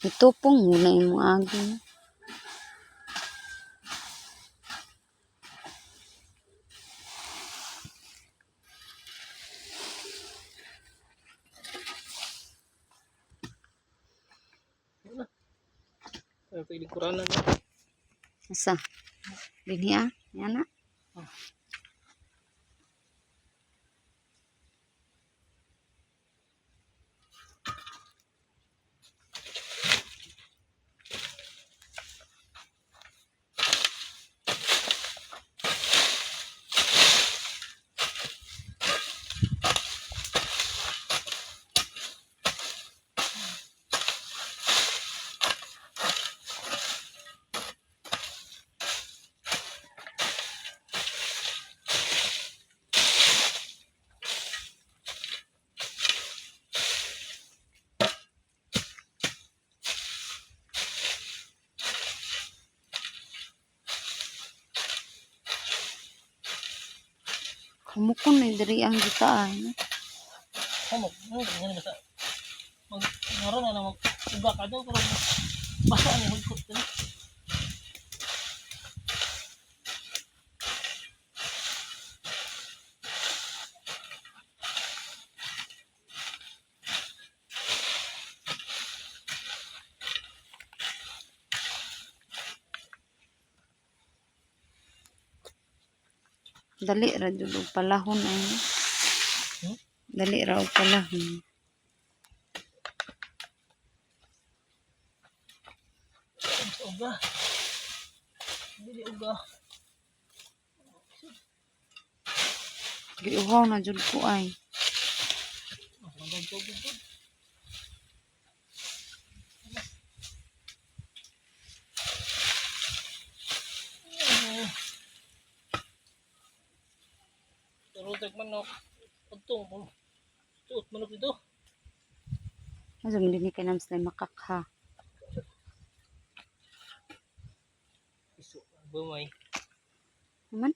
Itupong muna imong agi. Ay, pwede kuranan na. Asa? Dinhi ah. Yan na. Kamukon na diri ang gitaan. Ano, ano, ano, basta. Mag, ngaron na na, mag, uga ka daw, pero basta ano, hugkot ka na. Dali ra jud og palahon ay. Hmm? Dali ra og palahon. Sa uga. Dili uga. Giuhaw na jud ko ay. Ang tubig doon. Turutag manok. Pagtong mo. Tuot manok dito. Asa man dinhi kay nams na makakha. Iso. Bumay. Naman?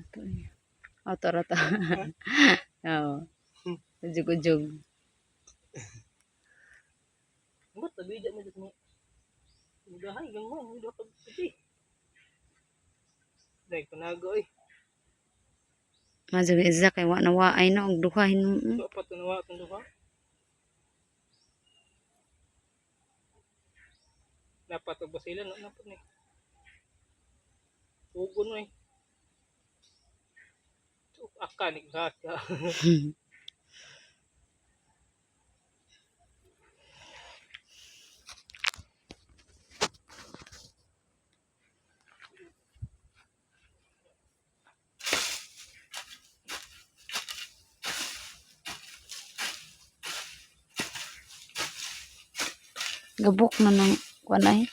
Ato niya. Ato ra ta. Oo. Ujug-ujug. Ba't nabidya mo dito mo? Ugahay, gang mo. Hindi ka pati. Dahil panago eh. Mazug isa kay wa na waay na og duha hinuon. Dapat na itong duha. Dapat og basila no, dapat ni. Ugon eh. Aka ni gaka. Gabok na ng kuan ay.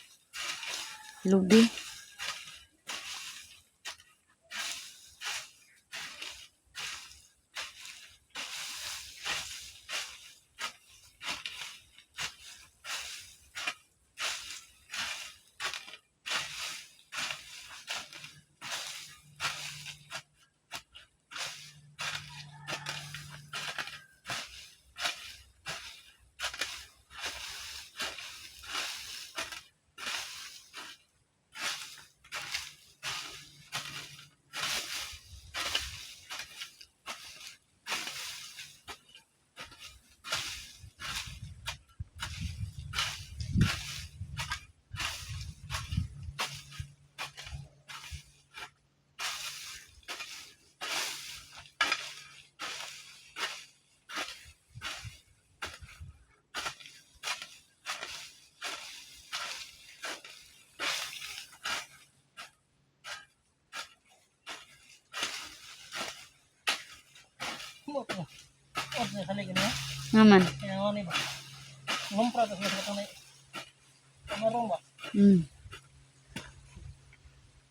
Lubi. Mo to. Od na kalig niya. Naman. Kaya ni ba. Ngumpra tas mas katong kamarong ba.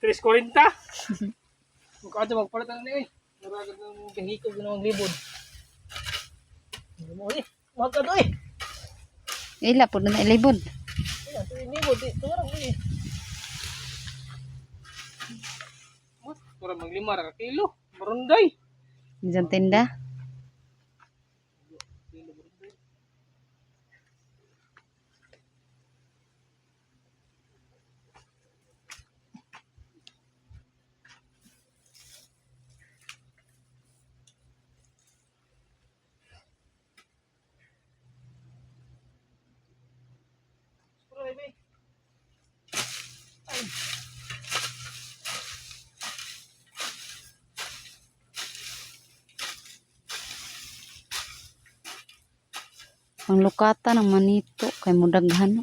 3.40. Mukha ato magpalit na ni eh. Naragad ng gahikog ng libod. Hindi mo eh. Wag ka do eh. Ila pud na ilibod. Ayan, ito yung libod. Ito lang eh. Mura maglima ra ka kilo. Marunday. Diyan tinda. Kilo marunday. Panglukata ng manito kay mudaghan.